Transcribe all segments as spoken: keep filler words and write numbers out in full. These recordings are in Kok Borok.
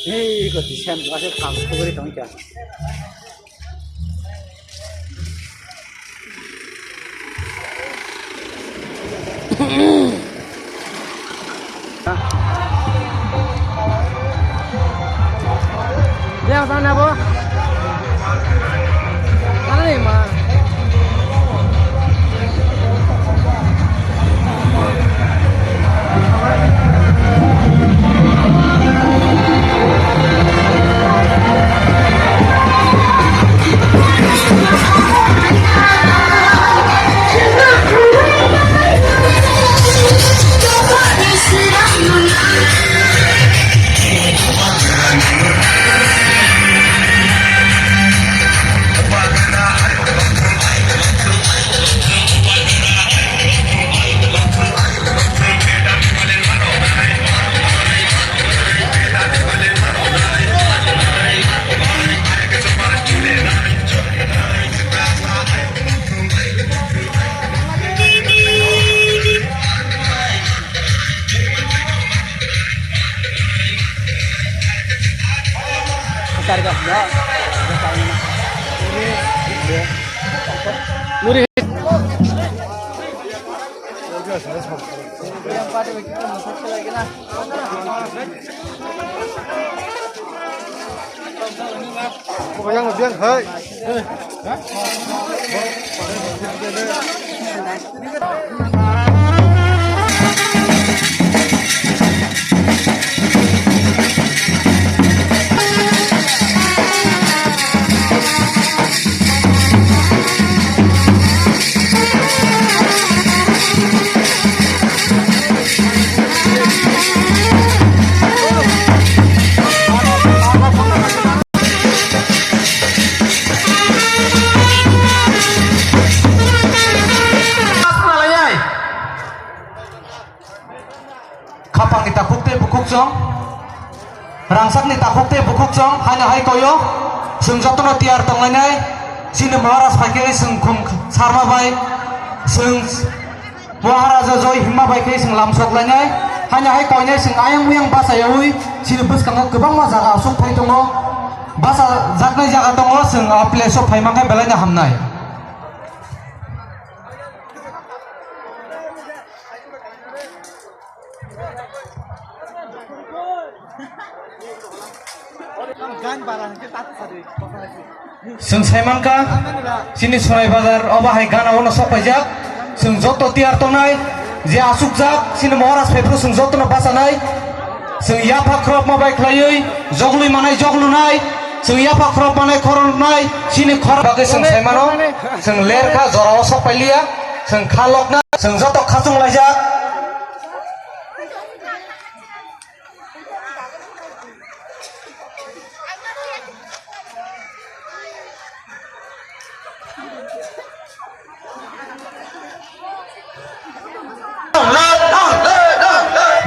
Hei, iko tisa, masa kham khugri tong kya? Yang sana, Bu? Mana nih, Ma? Muri. Khapangni takhuk tei bukhuk chwng, rangchakni takhuk tei bukhuk chwng, haino hai koyo chwng jotono tiyar tonglainai. Chini Maharaj phaikhe chwng khum sarma bai chwng Maharaja joi himma bai khe chwng lamsok lainai. Haino hai koinai chwng ayang muyang bachayaui chini bwskango kwbangma jaga aswk phai tongo. Bachajaknai jaga tongo, chwng a place o phai mankhe belaino hamnai. Chwng sai mankha, chini Sorai Bazar obo hai gana ono sok paijak. Chwng joto tiyar tongnai, je asukjak, chini Maharaj phaiphuru chwng jotono bachanai. Chwng yapha khorokma bai khlaiwi jogului manai joglunai, chwng yapha khorok manai khoroknai, chini khorok bagwi chwng sai mano, chwng lerkha jorao sok pailiya, chwng kha lokna, chwng joto khachung laijak.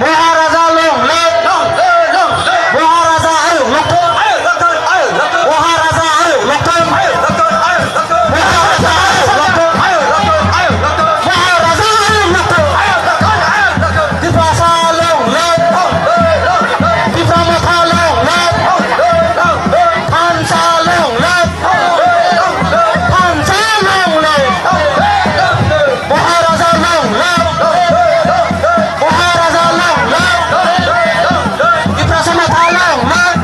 Maharaja long live! Maharaja ayuk lokthong! Maharaja ayuk lokthong! Maharaja ayuk lokthong! Maharaja ayuk lokthong! Tiprasa long live! Tipra Motha long live! Thansa long live! Thansa long live! Maharaja long live! Maharaja long live! Tiprasa Motha long live!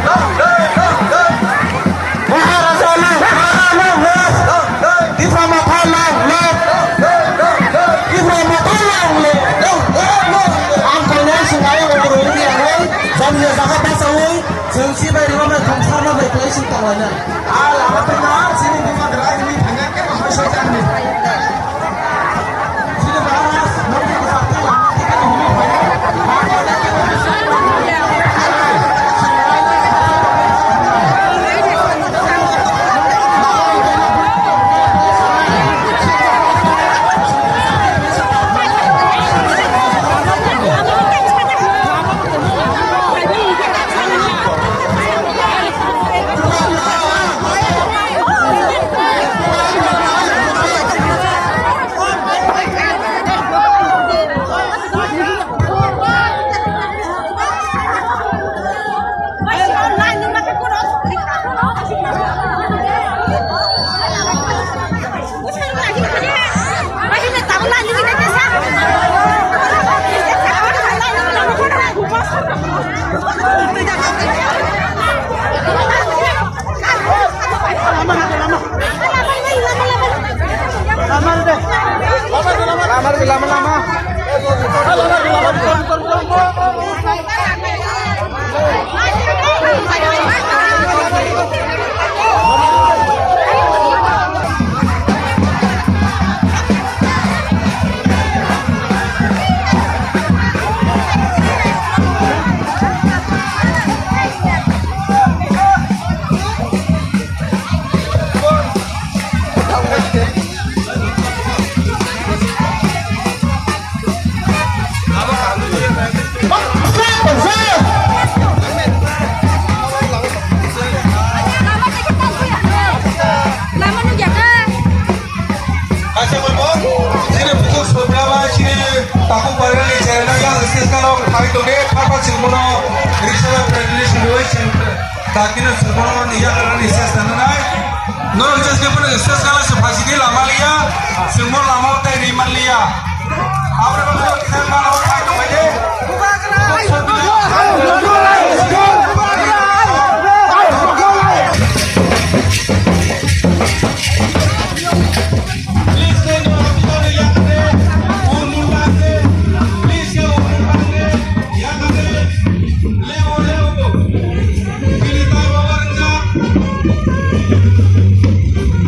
Maharaja long live! Tipra Motha long live! Tipra Motha long live! Ang koinai swngaiwi oborog wngwi ang oi, jani jaga bachaui, chwng sibai rwmani thumsarno bai kwlai swng tonglainai. A lama tongma chini buma dwrai hwnwi thangya kebo hai soitanni. Chini Maharaj mantri bwsakni lama thikani hwnwi phaiya. Lama, lama, lama. Kaisa bo, chini bukhuk sobrama, chini takhuk barani cherna yang stage no khai tongde, thapa chwngmano Rishabh Federation Roy Center. Dakino chwngno ni yakarani ses nanai. Norok jes ke pura ses kala se phasi di lama liya. Chwngno lama tai ri man liya. Abra ko khe ma lama tai to de.